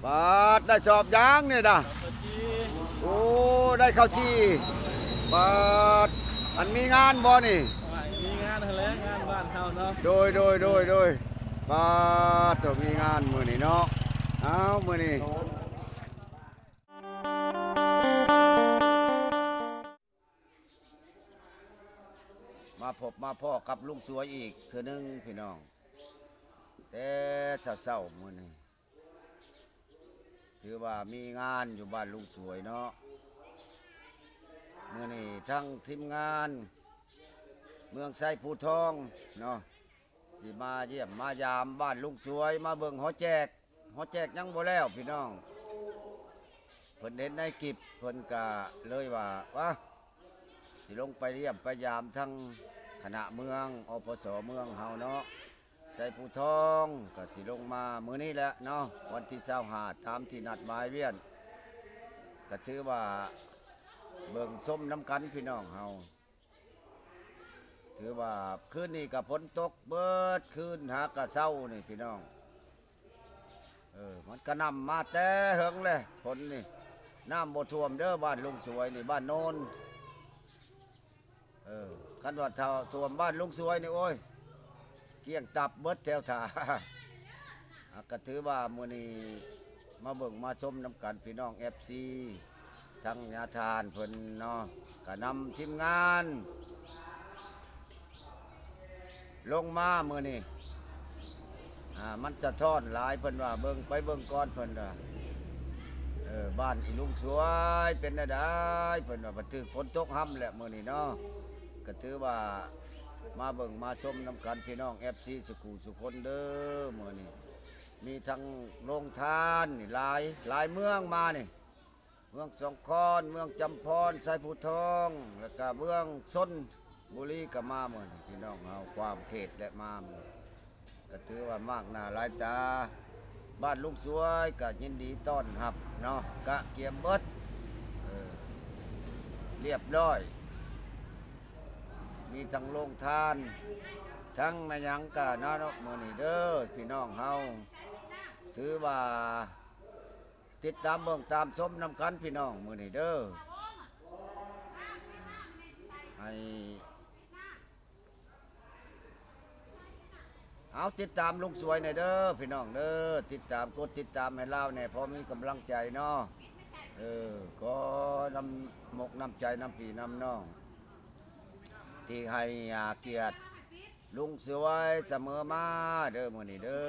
ປາດ ໄດ້ສອບຫຍັງນີ້ນະ? ໂອ້ ໄດ້ເຂົ້າຈີ່. ປາດ ອັນມີງານບໍ່ນີ້? ມີງານຫັ້ນແຫຼະ ງານບ້ານເຮົາເນາະ. ໂດຍ ໂດຍ ໂດຍ ໂດຍ. ປາດໂທ້ ມີງານມື້ນີ້ເນາະ. ອ້າວ ມື້ນີ້ ມາພົບມາພໍ້ກັບລຸງສວຍອີກເທື່ອໜຶ່ງພີ່ນ້ອງ ແຕ່ເຊົ້າໆມື້ນີ້ ຖືວ່າມີງານຢູ່ບ້ານລຸງສວຍເນາະ. ມື້ນີ້ທັງທີມງານເມືອງໄຊພູທອງເນາະ ຊິມາຢ້ຽມມາຢາມບ້ານລຸງສວຍ ມາເບິ່ງຫໍແຈກ. ຫໍແຈກຍັງບໍ່ແລ້ວພີ່ນ້ອງ ເພິ່ນເຫັນໃນກິບ ເພິ່ນກະເລີຍວ່າ ວະ ຊິລົງໄປຢ້ຽມໄປຢາມທັງຄະນະເມືອງ ອປສ ເມືອງເຮົາເນາະ ໄຊພູທອງ ກະຊິລົງມາມື້ນີ້ແຫຼະເນາະ ວັນທີຊາວຫ້າ ຕາມທີ່ນັດໝາຍວຽນ. ກະຖືວ່າເບິ່ງຊົມນຳກັນພີ່ນ້ອງເຮົາ. ຖືວ່າຄືນນີ້ກະຝົນຕົກເບິດຄືນ ຫາກະເຊົ້ານີ້ພີ່ນ້ອງ. ເອີ ມັນກະນຳມາແຕ່ເຫິງແຫຼະຝົນນີ້. ນ້ຳບໍ່ຖ້ວມເດີ ບ້ານລຸງສວຍນີ້ ບ້ານໂນນ. ເອີ ຄັນວ່າຖ້າຖ້ວມບ້ານລຸງສວຍນີ້ ໂອ້ຍ ກ້ຽງຕັບເບິດແຖວທ່າ. ອາ ກະຖືວ່າມື້ນີ້ມາເບິ່ງມາຊົມນຳກັນພີ່ນ້ອງ ເອັຟຊີ ທັງຍາທ່ານເພິ່ນເນາະ ກະນຳທີມງານລົງມາມື້ນີ້. ອາ ມັນສະທ້ອນຫຼາຍ ເພິ່ນວ່າ ເບິ່ງໄປເບິ່ງກ່ອນ ເພິ່ນວ່າ ເອີ ບ້ານອີລຸງສວຍເປັນແນວໃດ ເພິ່ນວ່າ ບັດຖືກຝົນຕົກຮຳແຫຼະມື້ນີ້ເນາະ. ກະຖືວ່າມາເບິ່ງມາຊົມນຳກັນພີ່ນ້ອງ ເອັຟຊີ ສຸຄູ່ສຸຄົນເດີ. ມື້ນີ້ມີທັງໂຮງທານນີ້ຫຼາຍ ຫຼາຍເມືອງມານີ້ ເມືອງສອງຄອນ ເມືອງຈຳພອນ ໄຊພູທອງ ແລ້ວກະເມືອງຊົນບຸລີກະມາ. ມື້ນີ້ພີ່ນ້ອງເຮົາຂ້າມເຂດແລະມາ ກະຖືວ່າມາກໜ້າຫຼາຍຕາ. ບ້ານລຸງສວຍກະຍິນດີຕ້ອນຮັບເນາະ ກະກຽມເບິດ ເອີ ລຽບລ້ອຍ ມີທັງໂຮງທານ ທັງແມ່ນຫຍັງກະເນາະ ມື້ນີ້ເດີພີ່ນ້ອງເຮົາ. ຖືວ່າ ຕິດຕາມເບິ່ງຕາມຊົມນຳກັນພີ່ນ້ອງມື້ນີ້ເດີ. ໃຫ້ ເອົາ ຕິດຕາມລຸງສວຍແດ່ເດີພີ່ນ້ອງເດີ ຕິດຕາມ ກົດຕິດຕາມໃຫ້ລາວແດ່ ພໍມີກຳລັງໃຈເນາະ. ເອີ ຂໍນຳມົກນຳໃຈນຳພີ່ນຳນ້ອງ ທີ່ໃຫ້ອາກຽດລຸງສວຍສະເໝີມາເດີມື້ນີ້ເດີ.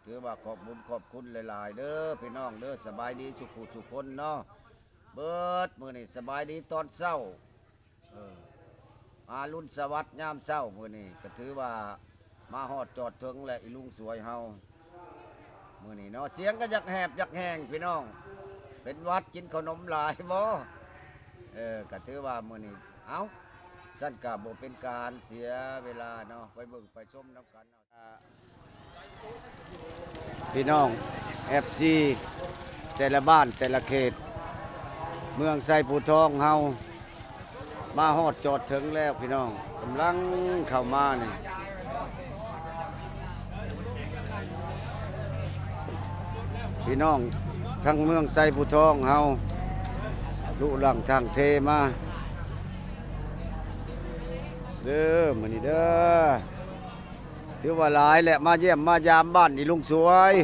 ຖືວ່າຂອບບຸນຂອບຄຸນຫຼາຍໆເດີພີ່ນ້ອງເດີ. ສະບາຍດີສຸຄູ່ສຸຄົນເນາະ ເບິດມື້ນີ້ ສະບາຍດີຕອນເຊົ້າ ເອີ ອາລຸນສະຫວັດຍາມເຊົ້າ. ມື້ນີ້ກະຖືວ່າມາຮອດຈອດເຖິງແລ້ວ ອີລຸງສວຍເຮົາ ມື້ນີ້ເນາະ. ສຽງກະຢາກແຫບຢາກແຫ້ງພີ່ນ້ອງ ເປັນຫວັດກິນເຂົ້າໜົມຫຼາຍບໍ? ເອີ ກະຖືວ່າມື້ນີ້ ເອົ້າ ຊັ້ນກະບໍ່ເປັນການເສຍເວລາເນາະ ໄປເບິ່ງໄປຊົມນຳກັນເນາະ. ພີ່ນ້ອງ ເອັຟຊີ ແຕ່ລະບ້ານແຕ່ລະເຂດ ເມືອງໄຊພູທອງເຮົາ ມາຮອດຈອດເຖິງແລ້ວພີ່ນ້ອງ ກຳລັງເຂົ້າມານີ້. ພີ່ນ້ອງທາງເມືອງໄຊພູທອງເຮົາ ລຸຫຼັ່ງທາງເທມາເດີ ມື້ນີ້ເດີ. ຖືວ່າຫຼາຍແຫຼະ ມາຢ້ຽມມາຢາມບ້ານອີລຸງສວຍ.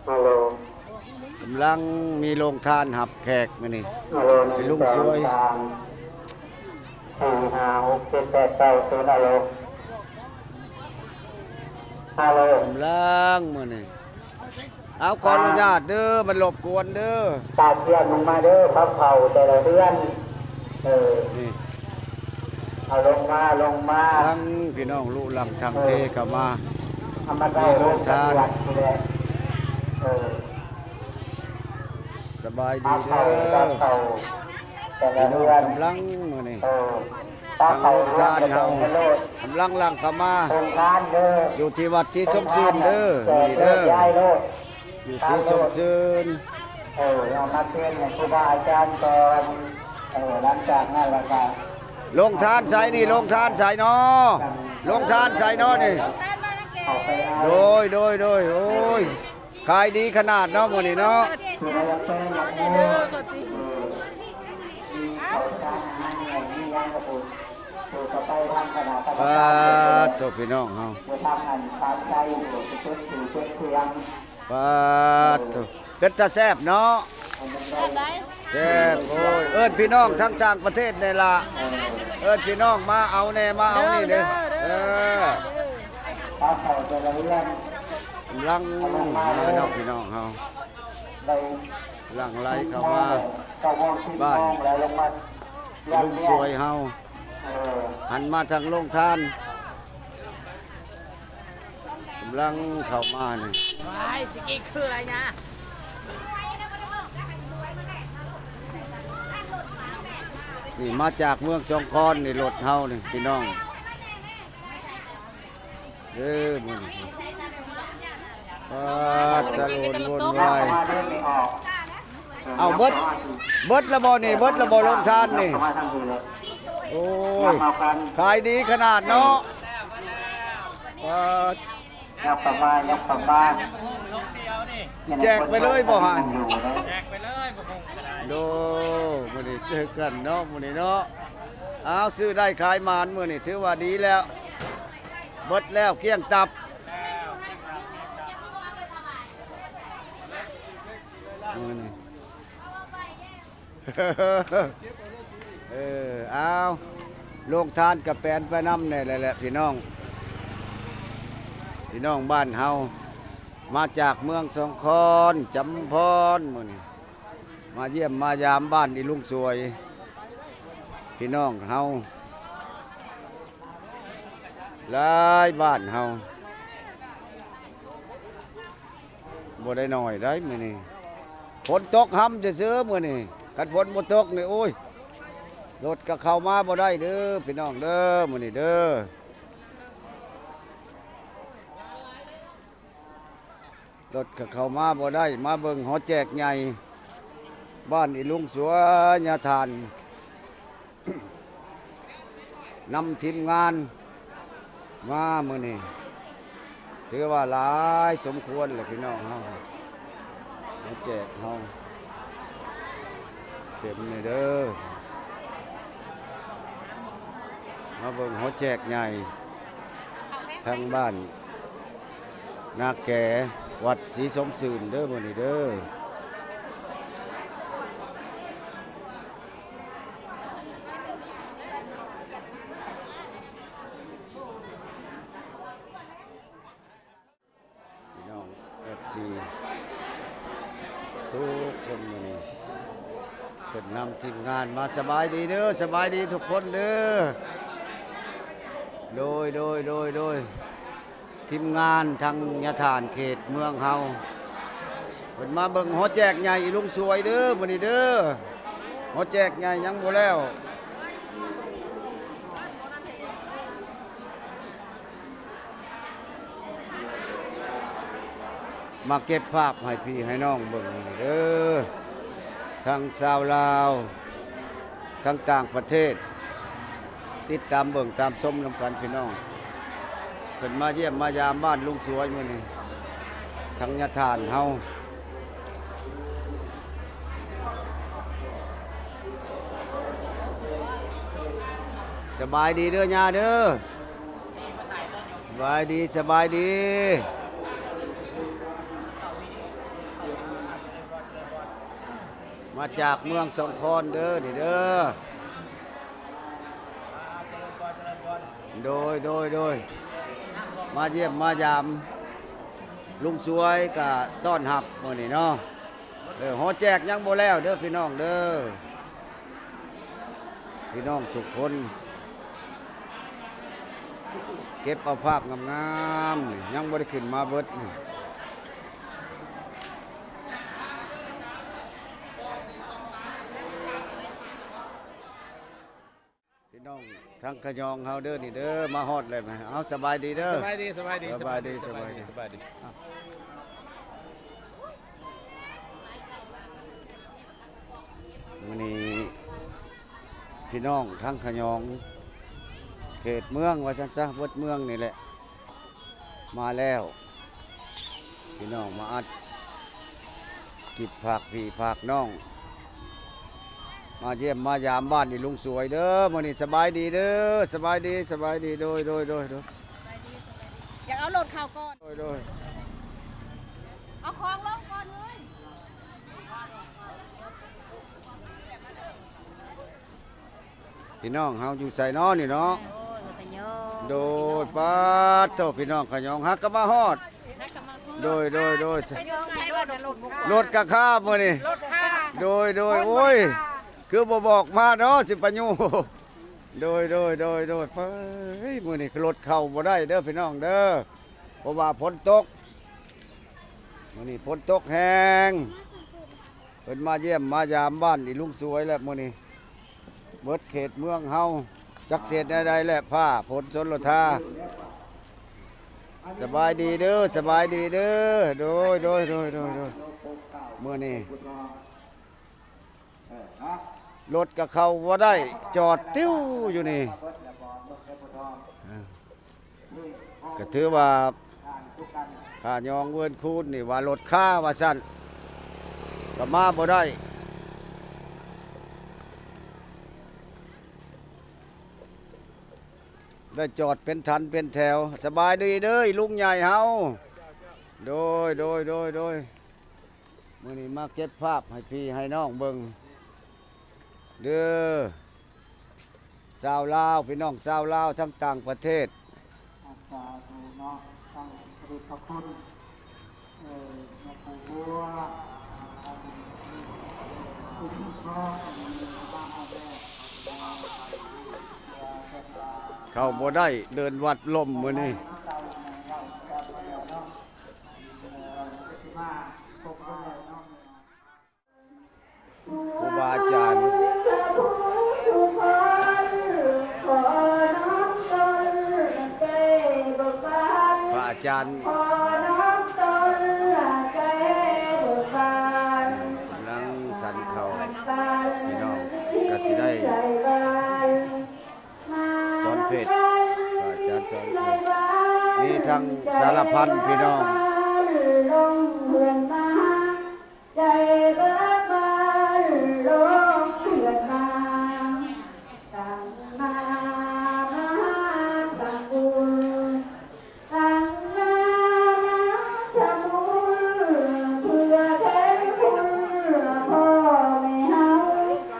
ຮັລໂຫຼ ກຳລັງມີໂຮງທານຮັບແຂກມື້ນີ້ ຮັລໂຫຼ ອີລຸງສວຍ ໜຶ່ງ ສອງ ສາມ ສີ່ ຫ້າ ຫົກ ເຈັດ ແປດ ເກົ້າ ສູນ ຮັລໂຫຼ ຮັລໂຫຼ ກຳລັງມື້ນີ້ ເອົາ ຂໍອະນຸຍາດເດີ ມັນລົບກວນເດີ ຕາຊຽນລົງມາເດີ ພັກເຂົ້າແຕ່ລະເຮືອນ ເອີ ນີ້ ເອົາລົງມາ ລົງມາ ທັງພີ່ນ້ອງລຸຫຼັ່ງທາງເທເຂົ້າມາ ເອີ ເອົາມາ ມີໂຮງທານ ເອີ ສະບາຍດີເດີ ພັກເຂົ້າແຕ່ລະເຮືອນ ພີ່ນ້ອງກຳລັງມື້ນີ້ ເອີ ທາງໂຮງທານເຮົາກຳລັງຫຼັ່ງເຂົ້າມາ ໂຮງທານເດີ ຢູ່ທີ່ວັດສີຊົມຊື່ນເດີ ແຈກໂລດ ມື້ນີ້ເດີ ຍ້າຍໂລດ ຢູ່ສີຊົມຊື່ນ ເອີ ເອົາມາຄືນໃຫ້ຄູບາອາຈານກ່ອນ ເອີ ຫຼັງຈາກນັ້ນລະກະ ໂຮງທານໃສນີ້ ໂຮງທານໃສນໍ? ໂລງທານໃສເນາະນີ້? ໂດຍ ໂດຍ ໂດຍ ໂອ້ຍ ຂາຍດີຂະໜາດເນາະມື້ນີ້ເນາະ. ປາດໂທ້ ພີ່ນ້ອງເຮົາ ປາດໂທ້ ເປັນຕາແຊບເນາະ. ແຊບ ໂອ້ຍ ເອີ້ນພີ່ນ້ອງທາງຕ່າງປະເທດແດ່ລະ ເອີ້ນພີ່ນ້ອງມາເອົາແດ່ ມາເອົານີ້ເດີ. ເອີ ກຳລັງມາເນາະ ພີ່ນ້ອງເຮົາ ຫຼັ່ງໄຫຼເຂົ້າມາບ້ານລຸງສວຍເຮົາ ຫັນມາທາງໂລງທານ ກຳລັງເຂົ້າມານີ້. ວ້າຍ ສະກີຄືອະໄລນະ? ນີ້ມາຈາກເມືອງສອງຄອນນີ້ ລົດເຮົານີ້ ພີ່ນ້ອງເດີ ມື້ນີ້ ປາດ ສະຫຼວນວຸ່ນວາຍ. ເອົາ ເບິດ ເບິດລະບໍ່ນີ້? ເບິດລະບໍ່ໂລງທານນີ້? ໂອ້ຍ ຂາຍດີຂະໜາດເນາະ. ປາດ ຍັບເຂົ້າມາ ຍັບເຂົ້າມາ ຊິແຈກໄປເລີຍບໍ່ຫັ້ນ? ແຈກໄປເລີຍ ບໍ່ຄົງກະໄດ້. ໂດ ມື້ນີ້ເຈີກັນເນາະ ມື້ນີ້ເນາະ. ອ້າວ ຊື້ໄດ້ຂາຍໝານ ມື້ນີ້ຖືວ່າດີແລ້ວ. ເບິດແລ້ວ ກ້ຽງຕັບ ມື້ນີ້. ເອີ ອ້າວ ໂລງທານກະແປນໄປນຳແດ່ແຫຼະ ພີ່ນ້ອງ ພີ່ນ້ອງບ້ານເຮົາ ມາຈາກເມືອງສອງຄອນ ຈຳພອນ ມື້ນີ້ ມາຢ້ຽມມາຢາມບ້ານອີລຸງສວຍ ພີ່ນ້ອງເຮົາ ຫຼາຍບ້ານເຮົາ. ບໍ່ໄດ້ໜ້ອຍໃດ໋ມື້ນີ້ ຝົນຕົກຮຳຊື່ໆ ມື້ນີ້. ຄັນຝົນບໍ່ຕົກນີ້ ໂອ້ຍ ລົດກະເຂົ້າມາບໍ່ໄດ້ເດີ ພີ່ນ້ອງເດີ ມື້ນີ້ເດີ. ລົດກະເຂົ້າມາບໍ່ໄດ້. ມາເບິ່ງຫໍແຈກໃຫຍ່ ບ້ານອີລຸງສວຍ ຍາທ່ານ ນຳທີມງານມາມື້ນີ້ ຖືວ່າຫຼາຍສົມຄວນແຫຼະ ພີ່ນ້ອງເຮົາ ມາແຈກເຮົາ ເຕັມນີ້ເດີ. ມາເບິ່ງຫໍແຈກໃຫຍ່ ທາງບ້ານນາແກ ວັດສີສົມຊື່ນເດີ ມື້ນີ້ເດີ. ພີ່ນ້ອງເອັຟຊີທຸກຄົນ ມື້ນີ້ເພິ່ນນຳທີມງານມາ. ສະບາຍດີເດີ ສະບາຍດີທຸກຄົນເດີ. ໂດຍ ໂດຍ ໂດຍ ໂດຍ. ທີມງານທາງຍາທ່ານເຂດເມືອງເຮົາ ເພິ່ນມາເບິ່ງຫໍແຈກໃຫຍ່ອີລຸງສວຍເດີ ມື້ນີ້ເດີ. ຫໍແຈກໃຫຍ່ຍັງບໍ່ແລ້ວ ມາເກັບພາບໃຫ້ພີ່ໃຫ້ນ້ອງເບິ່ງເດີ ທັງຊາວລາວ ທັງຕ່າງປະເທດ ຕິດຕາມເບິ່ງຕາມຊົມນຳກັນພີ່ນ້ອງ. ເພິ່ນມາຢ້ຽມມາຢາມບ້ານລຸງສວຍມື້ນີ້ ທາງຍາທ່ານເຮົາ. ສະບາຍດີເດີຍ່າເດີ. ສະບາຍດີ ສະບາຍດີ. ມາຈາກເມືອງສອງຄອນເດີ ນີ້ເດີ. ໂດຍ ໂດຍ ໂດຍ. ມາຢ້ຽມມາຢາມລຸງສວຍກະຕ້ອນຮັບມື້ນີ້ເນາະ. ເອີ ຫໍແຈກຍັງບໍ່ແລ້ວເດີພີ່ນ້ອງເດີ. ພີ່ນ້ອງທຸກຄົນ ເກັບເອົາພາບງາມໆ ນີ້ ຍັງບໍ່ໄດ້ຂຶ້ນມາເບິດນີ້. ພີ່ນ້ອງທາງຂະຍອງເຮົາເດີ ນີ້ເດີ ມາຮອດແລ້ວ. ເອົາ ສະບາຍດີເດີ. ສະບາຍດີ ສະບາຍດີ ສະບາຍດີ ສະບາຍດີ ສະບາຍດີ. ມື້ນີ້ພີ່ນ້ອງທາງຂະຍອງ ເຂດເມືອງວ່າຊັ້ນຊະ ເບິດເມືອງນີ້ແຫຼະ ມາແລ້ວ ພີ່ນ້ອງມາອັດ ກິບຝາກພີ່ຝາກນ້ອງ ມາຢ້ຽມມາຢາມບ້ານອີລຸງສວຍເດີ ມື້ນີ້ສະບາຍດີເດີ ສະບາຍດີ ສະບາຍດີ ໂດຍ ໂດຍ ໂດຍ ໂດຍ ສະບາຍດີ ສະບາຍດີ ຢາກເອົາລົດເຂົ້າກ່ອນ ໂດຍ ໂດຍ ເອົາຂອງລົງກ່ອນເວີຍ. ພີ່ນ້ອງເຮົາຢູ່ໃສນໍນີ້ເນາະ ໂດຍ ປາດໂທ້ ພີ່ນ້ອງຂະຫຍອງ ຮັກກະມາຮອດ ໂດຍ ໂດຍ ໂດຍ ລົດກະຄາມື້ນີ້ ໂດຍ ໂດຍ ໂອ້ຍ ຄືບໍ່ບອກມາເນາະ ຊິໄປຢູ່ ໂດຍ ໂດຍ ໂດຍ ໂດຍ ເອີຍ ມື້ນີ້ລົດເຂົ້າບໍ່ໄດ້ເດີພີ່ນ້ອງເດີ ເພາະວ່າຝົນຕົກ ມື້ນີ້ຝົນຕົກແຮງ ເພິ່ນມາຢ້ຽມມາຢາມບ້ານອີລຸງສວຍແຫຼະມື້ນີ້ ເບິດເຂດເມືອງເຮົາ ຈັກເສດແນວໃດແຫຼະ ຟ້າຝົນຊົນລະທາ ສະບາຍດີເດີ ສະບາຍດີເດີ ໂດຍ ໂດຍ ໂດຍ ໂດຍ ໂດຍ ມື້ນີ້ ລົດກະເຂົ້າບໍ່ໄດ້ ຈອດຕິວຢູ່ນີ້ ກະຖືວ່າ ຂາຍອງເວີນຄູນນີ້ວ່າລົດຄາວ່າຊັ້ນ ກະມາບໍ່ໄດ້ ໄດ້ຈອດເປັນຖັນເປັນແຖວ ສະບາຍດີເດີ ລຸງໃຫຍ່ເຮົາ ໂດຍ ໂດຍ ໂດຍ ໂດຍ. ມື້ນີ້ມາເກັບພາບໃຫ້ພີ່ໃຫ້ນ້ອງເບິ່ງເດີ ຊາວລາວ ພີ່ນ້ອງຊາວລາວທັງຕ່າງປະເທດ ສາທຸເນາະ ທັງພະເດດພະຄຸນ ເອີ ແມ່ປູບົວ ເຂົ້າບໍ່ໄດ້ ເດີ່ນວັດລົ້ມມື້ນີ້. ຄູບາອາຈານ ພະອາຈານ ກຳລັງສັນເຂົ້າ ພີ່ນ້ອງ ກະຊິໄດ້ ສອນເພດ ພະອາຈານສອນເພດ ມີທັງສາລະພັນພີ່ນ້ອງ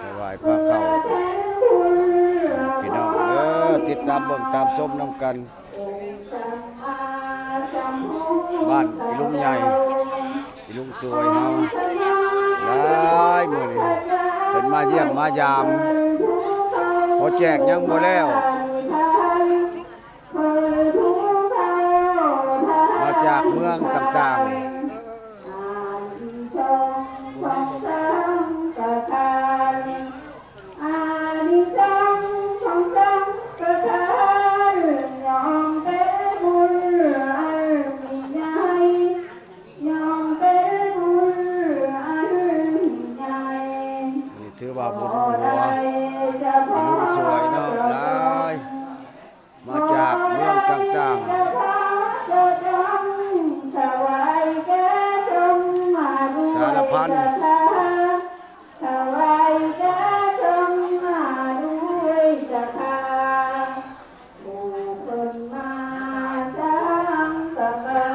ຖວາຍພະເຂົ້າ ພີ່ນ້ອງເອີ ຕິດຕາມເບິ່ງຕາມຊົມນຳກັນ ບ້ານອີລຸງໃຫຍ່ ອີລຸງສວຍເຮົາ ຫຼາຍມື້ນີ້ ເພິ່ນມາຢ້ຽມມາຢາມ ເພາະແຈກຍັງບໍ່ແລ້ວ ມາຈາກເມືອງຕ່າງໆ ນີ້ຖືວ່າບຸນຫົວ ອີລຸງສວຍເນາະ ຫຼາຍ ມາຈາກເມືອງຕ່າງໆ ສາລະພັນ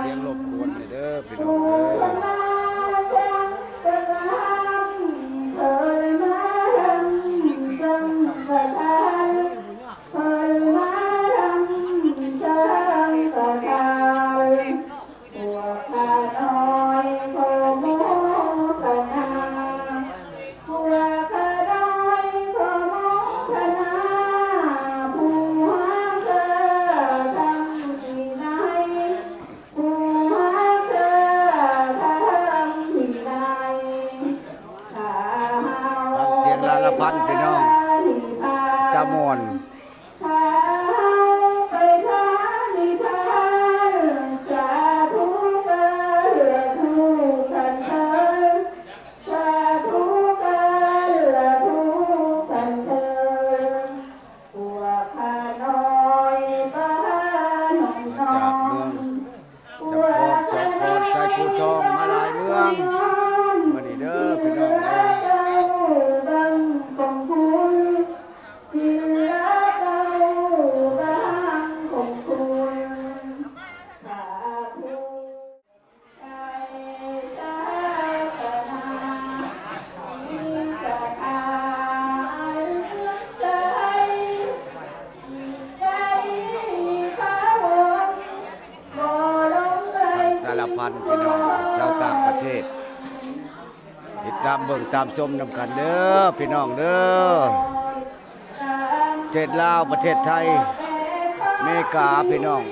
ສຽງລົບກວນແດ່ເດີພີ່ນ້ອງເອີຍ. ຟັງສຽງລາລະພັນພີ່ນ້ອງ ຕາມ່ວນ. ມື້ນີ້ເດີພີ່ນ້ອງເອີຍ. ສາລະພັນພີ່ນ້ອງຊາວຕ່າງປະເທດ ຕິດຕາມເບິ່ງຕາມຊົມນຳກັນເດີພີ່ນ້ອງເດີ. ປະເທດລາວ ປະເທດໄທ ເມກາພີ່ນ້ອງ.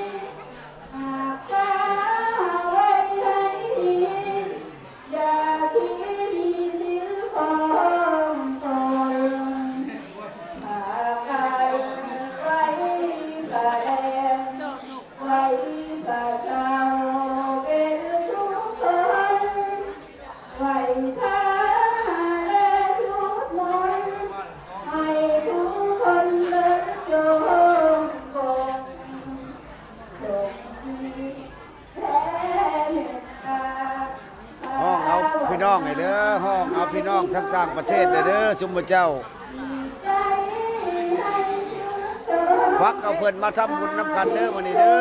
ຮ້ອງເອົາພີ່ນ້ອງໃຫ້ເດີ ຮ້ອງເອົາພີ່ນ້ອງທາງຕ່າງປະເທດເດີ ຊຸມໝູ່ເຈົ້າ ຄວັກເອົາເພິ່ນມາທຳບຸນນຳກັນເດີມື້ນີ້ເດີ.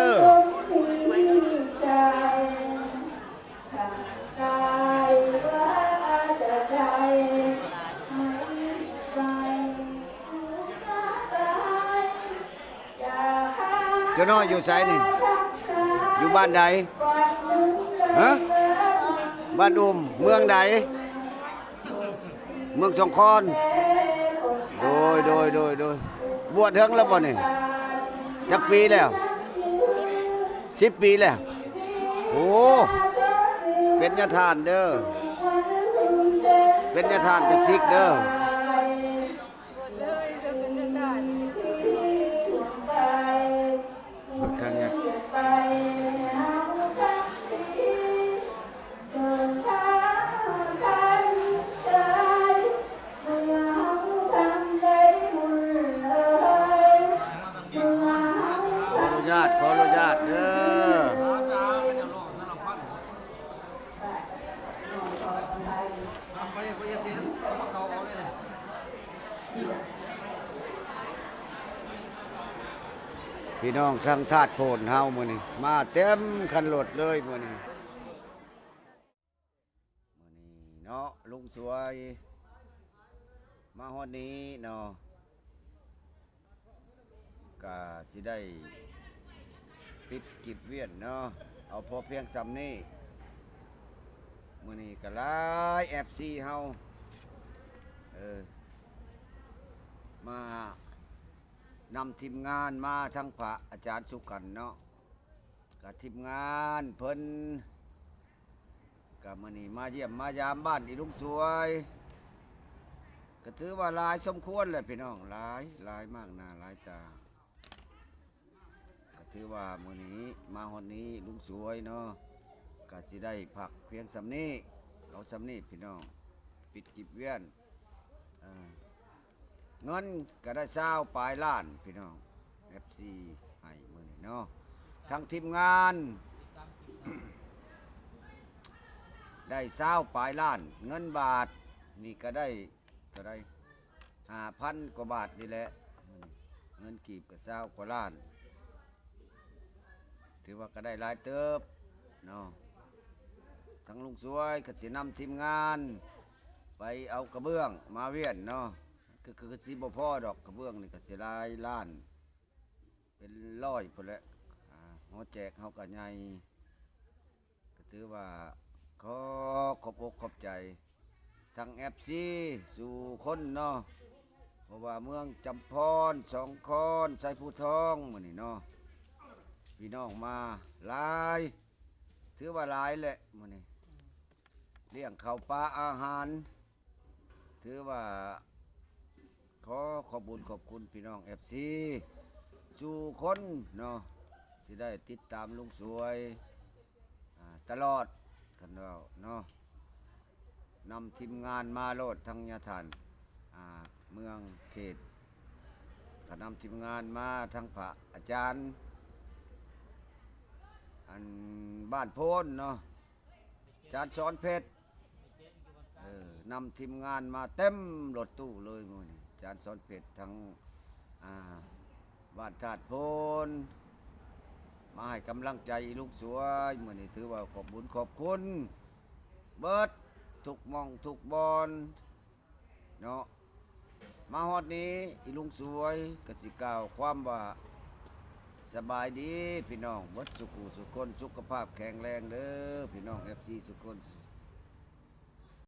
ເຈົ້ານ້ອຍຢູ່ໃສນີ້? ຢູ່ບ້ານໃດ? ຮະ? ບ້ານອຸ່ມ. ເມືອງໃດ? ເມືອງສອງຄອນ. ໂດຍ ໂດຍ ໂດຍ ໂດຍ. ບວດເຖິງແລ້ວບໍ່ນີ້? ຈັກປີແລ້ວ? ສິບປີແລ້ວ. ໂອ້ ເປັນຍາທ່ານເດີ ເປັນຍາທ່ານຈັກສິກເດີ. ຂໍອະນຸຍາດ ຂໍອະນຸຍາດເດີ. ພີ່ນ້ອງທາງທາດໂພນເຮົາມື້ນີ້ມາເຕັມຄັນລົດເລີຍມື້ນີ້. ມື້ນີ້ເນາະ ລຸງສວຍມາຮອດນີ້ເນາະ ກະຊິໄດ້ປິດກິດວຽນເນາະ ເອົາພໍພຽງສ່ຳນີ້. ມື້ນີ້ກະຫຼາຍເອັຟຊີເຮົາ ເອີ ມານຳທີມງານມາ ທັງພະອາຈານສຸກັນເນາະ ກະທີມງານເພິ່ນ ກະມື້ນີ້ມາຢ້ຽມມາຢາມບ້ານອີລຸງສວຍ ກະຖືວ່າຫຼາຍສົມຄວນແຫຼະພີ່ນ້ອງ ຫຼາຍ ຫຼາຍມາກໜ້າຫຼາຍຕາ. ກະຖືວ່າມື້ນີ້ມາຮອດນີ້ລຸງສວຍເນາະ ກະຊິໄດ້ພັກພຽງສ່ຳນີ້ ເອົາສ່ຳນີ້ພີ່ນ້ອງ ປິດກິດວຽນ. ເອີ ເງິນກະໄດ້ຊາວປາຍລ້ານພີ່ນ້ອງ ເອັຟຊີໃຫ້ມື້ນີ້ເນາະ ທັງທີມງານ ໄດ້ຊາວປາຍລ້ານ ເງິນບາດນີ້ກະໄດ້ເທົ່າໃດ ຫ້າພັນກວ່າບາດນີ້ແຫຼະ ເງິນກີບກະຊາວກວ່າລ້ານ ຖືວ່າກະໄດ້ຫຼາຍເຕີບເນາະ. ທາງລຸງສວຍກະຊິນຳທີມງານໄປເອົາກະເບື້ອງມາວຽນເນາະ ກະຄືຊິບໍ່ພໍດອກ ກະເບື້ອງນີ້ກະຊິຫຼາຍລ້ານ ເປັນຮ້ອຍພຸ້ນແຫຼະ. ອາ ຫໍແຈກເຮົາກະໃຫຍ່ ກະຖືວ່າຂໍຂອບອົກຂອບໃຈທັງເອັຟຊີສູ່ຄົນເນາະ ເພາະວ່າເມືອງຈຳພອນ ສອງຄອນ ໄຊພູທອງ ມື້ນີ້ເນາະ ພີ່ນ້ອງມາຫຼາຍ ຖືວ່າຫຼາຍແຫຼະມື້ນີ້ ລ້ຽງເຂົ້າປາອາຫານ. ຖືວ່າຂໍຂອບບຸນຂອບຄຸນພີ່ນ້ອງເອັຟຊີສູ່ຄົນເນາະ ທີ່ໄດ້ຕິດຕາມລຸງສວຍ ອາ ຕະຫຼອດ ຄັນເວົ້າເນາະ ນຳທີມງານມາໂລດ ທັງຍາທ່ານ ອາ ເມືອງເຂດ ກະນຳທີມງານມາ ທັງພະອາຈານ ອັນ ບ້ານໂພນເນາະ ອາຈານສອນເພັດ ນຳທີມງານມາເຕັມລົດຕູ້ເລີຍມື້ນີ້ ອາຈານສອນເພັດ ທັງ ອ່າ ບ້ານທາດໂພນ ມາໃຫ້ກຳລັງໃຈອີລຸງສວຍ. ມື້ນີ້ຖືວ່າຂອບບຸນຂອບຄຸນເບິດທຸກໝ່ອງທຸກບ່ອນເນາະ. ມາຮອດນີ້ ອີລຸງສວຍກໍຊິກ່າວຄວາມວ່າ ສະບາຍດີພີ່ນ້ອງເບິດສູ່ຄູ່ສູ່ຄົນ, ສຸຂະພາບແຂງແຮງເດີພີ່ນ້ອງ ເອັຟຊີ ສູ່ຄົນ.